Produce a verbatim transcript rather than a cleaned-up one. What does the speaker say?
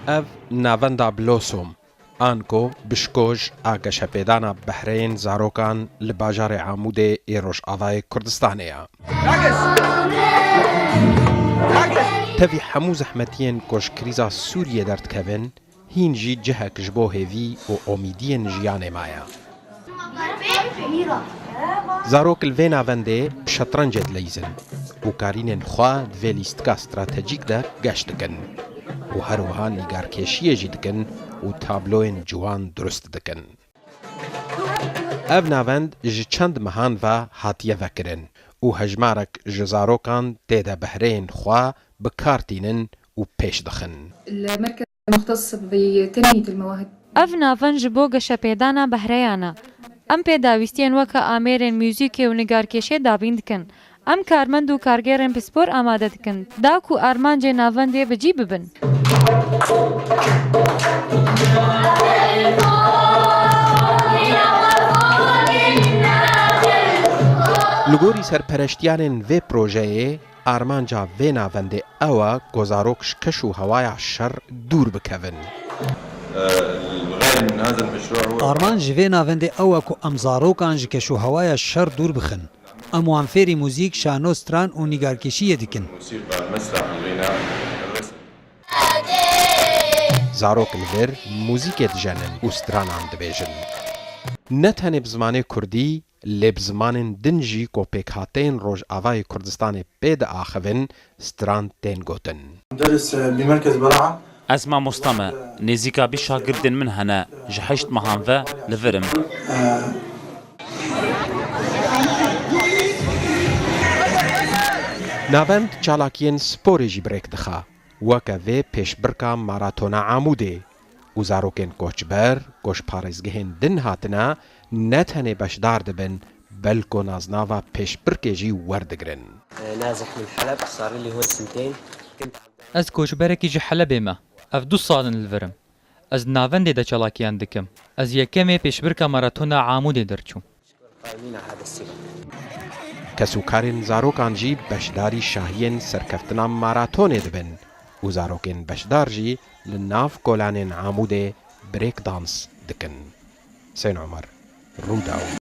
Ev navenda Blossom, anko bişkoj a geşepêdana behreyên zarokan li bajarê Amûdê ê Rojavayê Kurdistanê ye. Tevî hemû zehmetiyên ku ji krîza Sûriyê derdikevin, hîn jî cihek ji bo hêvî û omîdiyên jiyanê maye. Zarok li vê navendê bi şetrencê dileyzin û karînên xwe di vê lîstika stratejîk de geş dikin û her wiha nîgarkêşiyê jî dikin û tabloyên ciwan dirust dikin. Ev navend ji çend mehan ve hatiye vekirin û hejmarek ji zarokan tê de behreyên xwe bi kar tînin û pêş dixin. المركز مختص بتنمية المواهب. Ev navend ji bo geşepêdana behreyan e. Em pêdawîstiyên weke amêrên muzîkê û nigarkêşê dabîn dikin. Em karmend û kargêrên pispor amade dikin, da ku armancên navendê bi cî bibin. Li gorî serpereştiyanên vê projeyê, armanca vê navendê ew e ku zarok ji keş û hewaya şer dûr bikevin. الغاية من هذا المشروع هو Armanc ji vê navendê ew e ku em zarokan ji keş û hewaya şer dûr bixin. Em wan fêrî muzîk, şano, stran û nîgarkêşiyê dikin. موسيقى، المسرح، الغناء، الرسم. Zarok li vir muzîkê dijenin û stranan dibêjin. Ne tenê bi zimanê kurdî, lê bi zimanên din jî ku pêkhateyên Rojavayê Kurdistanê pê diaxivin, stran tên gotin. مدرس بمركز براعة. Ez mamosta me. Nêzîka bîst şagirdên min hene. Ji heşt mehan ve li vir im. Navend çalakiyên sporê jî bi rêk dixe. Weke vê pêşbirka Maratona Amûdê û zarokên koçber ku ji parêzgehên din hatine, ne tenê beşdar dibin, belko naznava pêşbirkê jî werdigrin. نازح من حلب، صار لي هون سنتين. كنت عم Ez koçberekî ji Helebê me. Ev du sal in li vir im. Ez di navendê de çalakiyan dikim. Ez yekemê pêşbirka Maratona Amûdê derçûm. قائمين على هذا السباق. Kes û karên zarokan jî beşdarî şahiyên serkeftina maratonê dibin û zarokên beşdar jî li nav kolanên Amûdê break dans dikin. Husên Omer, Rûdaw.